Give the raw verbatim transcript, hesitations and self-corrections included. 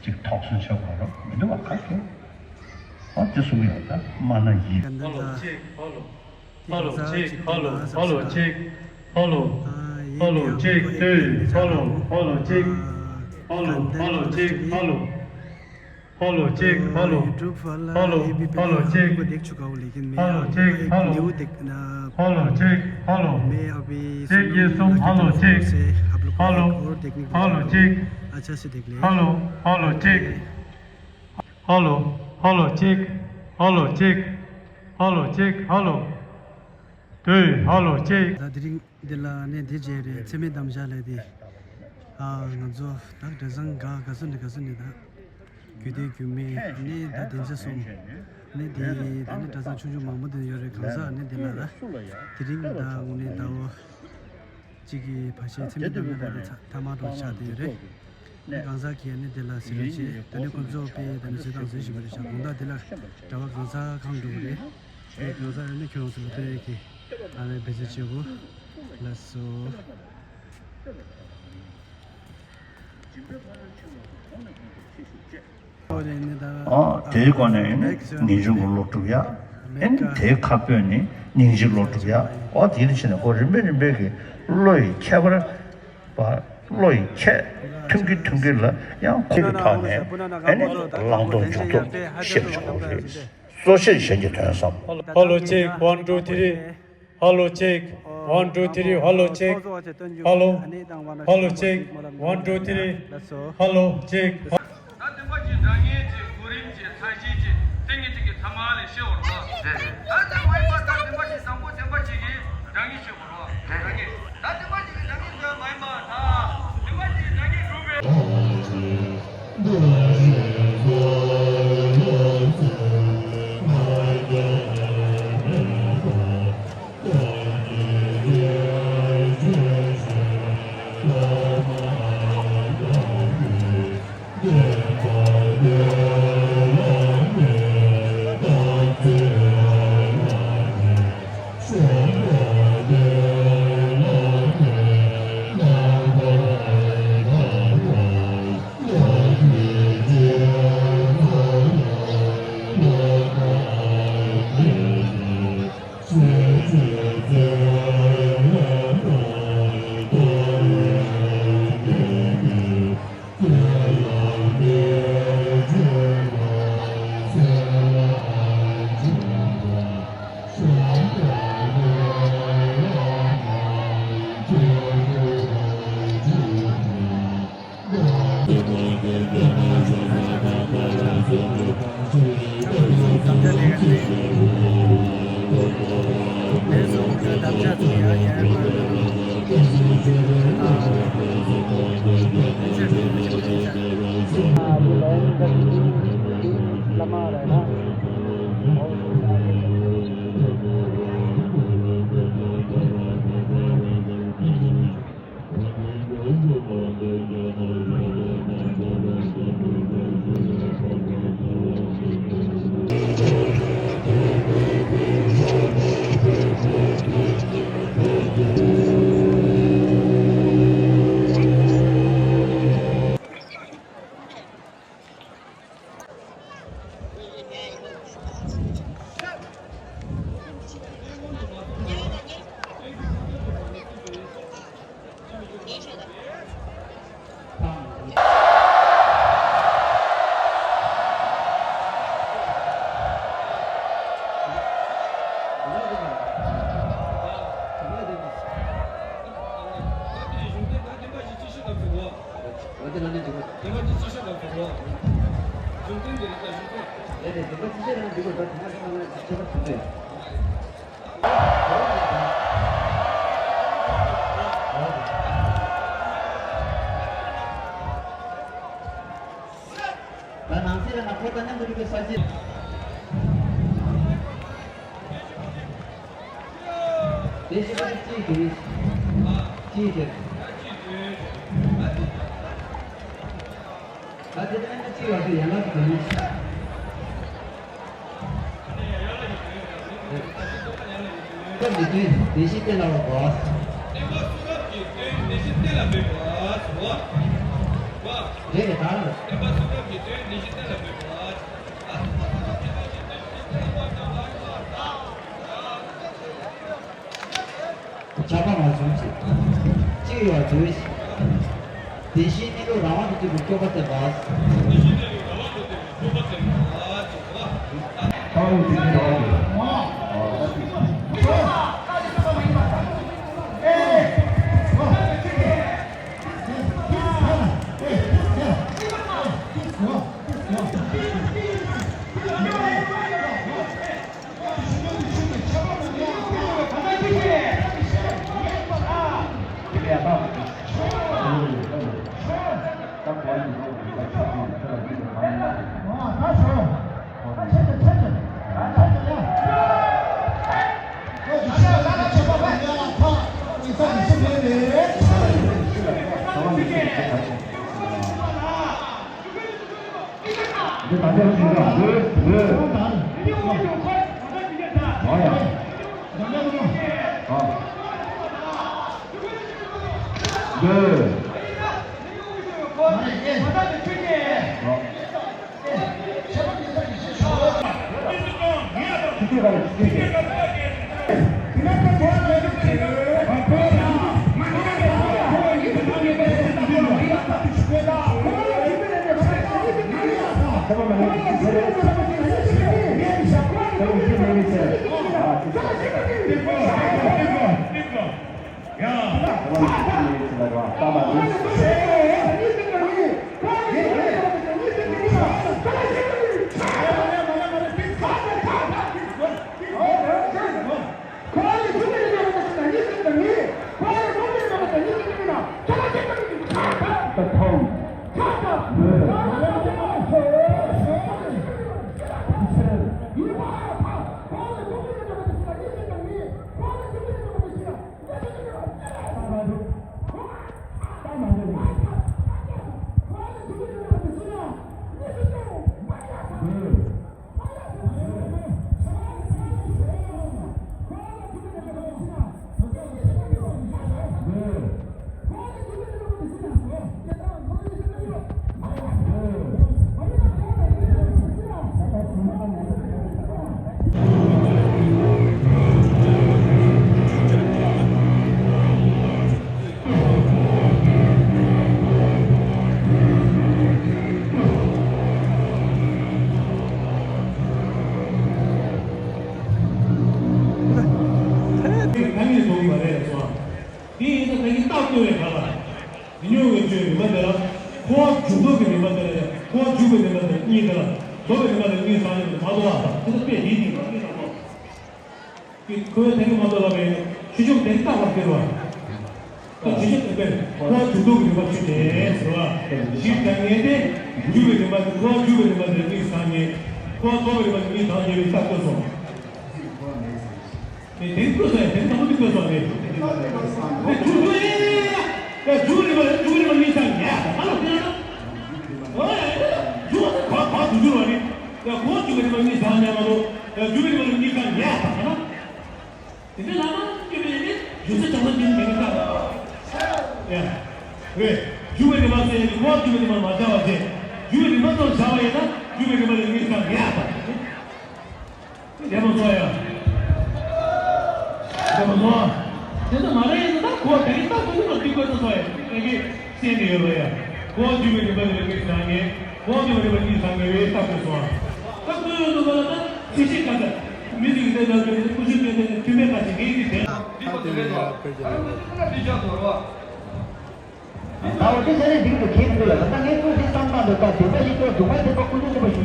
ཅིག་དོགས་ཟོན་བྱེད་དགོས་རོགས་མི་འདུག་བ། ག་གེ་ཨ་དེ་གསུང་ཡོད་ད་མ་ན་ཡིན། ཧ་ལོ་ཅིག་ཧ་ལོ། ཧ་ལོ་ཅིག་ཧ་ལོ། ཧ་ལོ་ཅིག་ཧ་ལོ། ཧ་ལོ་ཅིག་ཏུ། ཧ་ལོ། ཧ་ལོ་ཅིག་ཧ་ལོ། ཧ་ལོ་ཅིག་ཧ་ལོ། ཧ་ལོ་ཅིག་ཧ་ལོ། ཧ་ལོ། ཧ་ལོ་ཅིག་ཧ་ལོ། ཧ་ལོ་ཅིག་ཧ་ལོ། ཧ་ལོ་ཅིག་ཧ་ལོ། གཅིག་གཉིས་གསུམ། ཧ་ལོ་ཅིག་ཧ་ལོ། ཧ་ལོ་ཅིག་ཧ་ལོ། ཧ་ལོ་ཅིག་ཧ་ལོ། ཧ་ལོ་ཅིག་ཧ་ལོ་ཅིག་ཧ་ལོ་ཅིག་ཧ་ལོ། ཏུ། ཧ་ལོ་ཅིག་ད་དེ་རིང་འདི་ལ་ནས་འདི་བྱས་རེད། འཚེ་མེད་དམ་བཅའ་ལས་དེ། ཨ་ང་ཚོ་ད་གྲྭ་ཚང་ག་ག་ས་ནས་ག་ས་ནས་ད་རྒྱུད་སྡེ་རྒྱུད་སྨད་ནས་ད་གདན་ས་གསུམ་ནས་དེ་ད་ནི་གྲྭ་ཚང་ཆུང་ཆུང་མང་པོ་དེ་ཡོད་རེད། གང་ཟག་ནས་འདི་ལ་ད་དེ་རིང་ད་དངོས་གནས་ད་འོ། གཅིག་གིས་ཕལ་ཆེར་འཚེ་མེད་དམ་བཅའ་ལས་དེ་ཚ་མཐའ་མ་འགྲོ་ཆགས་བསྡད་ཡོད་རེད། ནི་གང་ཟག་གིས་ནི་དེ་ལ་ཟེར་རོགས་བྱེད། ད་ནི་ཁོ་ཚོ་དཔེ་ད་ནི་བཟོས་དང་བཟོས་བཞིན་པ་རེད་ཤག་དགོང་དག་དེ་ལ་གྲྭ་པ་གང་ཟག་གང་འགྲོ་གི་རེད། དེ་གང་ཟག་རེད་ན་ཁྱོད་རང་ཚོ་ལ་ཕེ་རེ་གི་ཨ་མའི་བེ་ཟེར་བྱེད་དགོས། ལགས་སོ། ཨོ་དེའི་སྒོ་ནས་ནི་ཉིན་གཅིག་ལོ་དྲུག་ཡ། ཨེ་ནི་དེའི་ཁ་སྤོས་ནི་ཉིན་གཅིག་ལོ་དྲུག་ཡ། ཨོ་དེ་ནི་བྱས་ནས་ཁོ་རིམ་པས་རིམ་པས་ཀྱི་བློ་ཡི་ཁྱད་པར་བ། བློ་ཡི་ཁྱད་ཐུང་གི་ཐུང་གི་ལ་ཡང་ཁོ་གི་ཐོག་ནས་ཨེ་ནི་བླང་དོར་འཇུག་ལྡོག་ཤེས་པ་བྱུང་བ་རེད། གཙོ་ཆེར་གཞན་གྱི་དོན་བསམ། ཧ་ལོ་ཅིག་ཝན་ཊུ་ཐི་རི། ཧ་ལོ་ཅིག་ཝན་ཊུ་ཐི་རི། ཧ་ལོ་ཅིག་ཧ་ལོ། ཧ་ལོ་ཅིག་ཝན་ཊུ་ཐི་རི། ཧ་ལོ་ཅིག་ད་སྟོན་པ་གྱི་སྒྲ་སྙན་གྱི་གོ་རིམ་གྱི་ཚད་གཞི་གྱི་ཏིང་ངེ་འཛིན་གྱི་ཐ་མ་ལས་ཤེས་པར་བྱ། ད་དེ་མ་ཡིན་པར་ད་སྟོན་པ་གྱི་བཟང་པོ་སྟོན་པ་གཅིག་གི་སྒྲ་སྙན་ཤེས་པར་བྱ། སྒྲ་སྙན། ད་སྟོན་པ་གཅིག་གི་སྒྲ་སྙན་ཙམ་མ་ཡིན་པར་ད་སྟོན་པ་གཅིག་གི་སྒྲ་སྙན་གྲུབ་པའི། ད་ནང་གསེས་ལ་ནག་པོ་དང་མཉམ་དུ་འགྲིག་པའི་ས་གཞི། དེ་བཞིན་པ་གཅིག་དེ་གཅིག་དེ། ད་དེ་ལྟར་ན་གཅིག་ལ་དེ་ཡན་ལག་གི་དོན་ཡིན། སྐབས་འདི་དུས་དེ་བཞིན་གཏན་ལ་བབ་པ། རེད་ད། བ་ཚོས་བདེ་གཤེགས་གནས་ལུགས་རང་དབང་དུ་གྱུར་པའི་སྤྱོད་པ་བསྟན་པ། འདི་ད་ལྟ་ཞིག་ལ་འདི་འདི། ཨ་ཡ། ཨ། འདི། ཨ། ད་ངས་གསུངས་པ་རེད་སོང་། དེ་ཡིན་ན་ད་ངས་རྟགས་བཀོད་པའི་བར་ལ། མི་ཉུང་བའི་ཆོས་རིམ་པ་དེ་ལ། འཁོར་བ་འཇུག་ལྡོག་གི་རིམ་པ་དེ་ལ། འཁོར་བ་འཇུག་པའི་རིམ་པ་དེ་གཉིས་དེ་ལ། ལྡོག་པའི་རིམ་པ་དེ་གཉིས་ཟེར་ཡོད་པ་མ་གཏོགས་པ། དེ་ལ་དཔེ་དེའི་སྟེང་ལ་གཉིས་དང་པོ། ཁོས་དེ་གཉིས་མ་གཏོགས་པའི་ཆོས་འབྱུང་དེ་རྟག་པར་སྐྱེ་བ། ད་ཆོས་འབྱུང་དེ་འཁོར་བ་འཇུག་ལྡོག་གི་རིམ་པ་ཆོས་ཅན་ཟེར་བ། གཞི་དྲང་ངེས་དེ་འཇུག་པའི་རིམ་པ་དེ། འཁོར་བ་འཇུག་པའི་རིམ་པ་དེ་གཉིས་ཟེར་ནས། འཁོར་བ་ལྡོག་པའི་རིམ་པ་དེ་གཉིས་ཟེར་ནས་རྟགས་བཀོད་སོང་། དེ་དེ་བཀོད་ས་ཡ་དེ་དང་པོ་དེ་བཀོད་ས་རེད། དེ་འཇུག་འཇུག་ཡ་ཡ་ཡ། ཡ་འཇུག་རིམ་པ་འཇུག་རིམ་པ་གཉིས་ཀྱང་ཡ་ད་ལ་དེ་ཡང་། ཨོ་ཡ་ཡ་འཇུག་ས་བ་བ་འཇུག་འཇུག་བ་རེད། ཡ་འཁོར་འཇུག་པའི་རིམ་པ་གཉིས་ཀྱང་ཡ་མ་གཏོགས་ཡ་འཇུག་རིམ་པ་གཉིས་ཀྱང་ཡ་ད་ལ། དེ་འདྲ་ལ་ན་སྐྱོན་མེད་ནི་འཇུག་ས་བྱང་ས་འདི་མེད་ནི་ད། ཡ། རེད། འཇུག་པའི་རིམ་པ་ཟེར་ནི་འཁོར་འཇུག་པའི་རིམ་པ་མ་བྱ་བ་བྱས། འཇུག་པའི་རིམ་པ་ཙམ་བྱ་བ་ཡིན་ན་འཇུག་པའི་རིམ་པ་ལ་གཉིས་ཀྱང་ཡ་ད། རྒྱལ་པོ་ཚོ་ཡ། རྒྱལ་པོ་ཚོ། དེ་ཚོ་མ་རེད་ཡིན་ན་ད་གོ་དེ་རིང་ད་དུང་ལ་འདི་དགོས་ཚོ་ཚོ་ཡ། དེ་གི་སེམས་ནས་ཡོད་པ་ཡ། གོ་བཅུ་པའི་རིམ་པ་དེ་ལ་གཉིས་བྱ་ངེས། གོ་བཅུ་པའི་རིམ་པ་གཉིས་བྱ་ངེས་པའི་རྟགས་དགོས་སོང་ཨ། ད་དགོས་ཡོད་འདུག་ག་ལ་ད་ཚིག་བཤད་ག་ཚ། མི་ཚིག་དེ་ལ་དགོས་ཀུ་ཤུ་དེ་དེ་དུས་མེད་ཁ་ཅིག་ངེས་ཀྱི་དེ། འདི་པ་དེ་རེད་དོ། ཨ་རང་ཚོ་ཅི་ན་འདི་བྱ་དོ་རོ། ད་འོ་དེ་ཟེར་ནས་འདིར་དུ་ཁྱེད་འདུག་ལ། ད་ངས་ཀུན་གྱིས་བསམ་སྟངས་འདུག་ད་དེ་ལྟ་ཞིག་ཏུ་སྡུག་པ་དེ་ཚོ་ཀུན་སློང་ཆེན་པོ་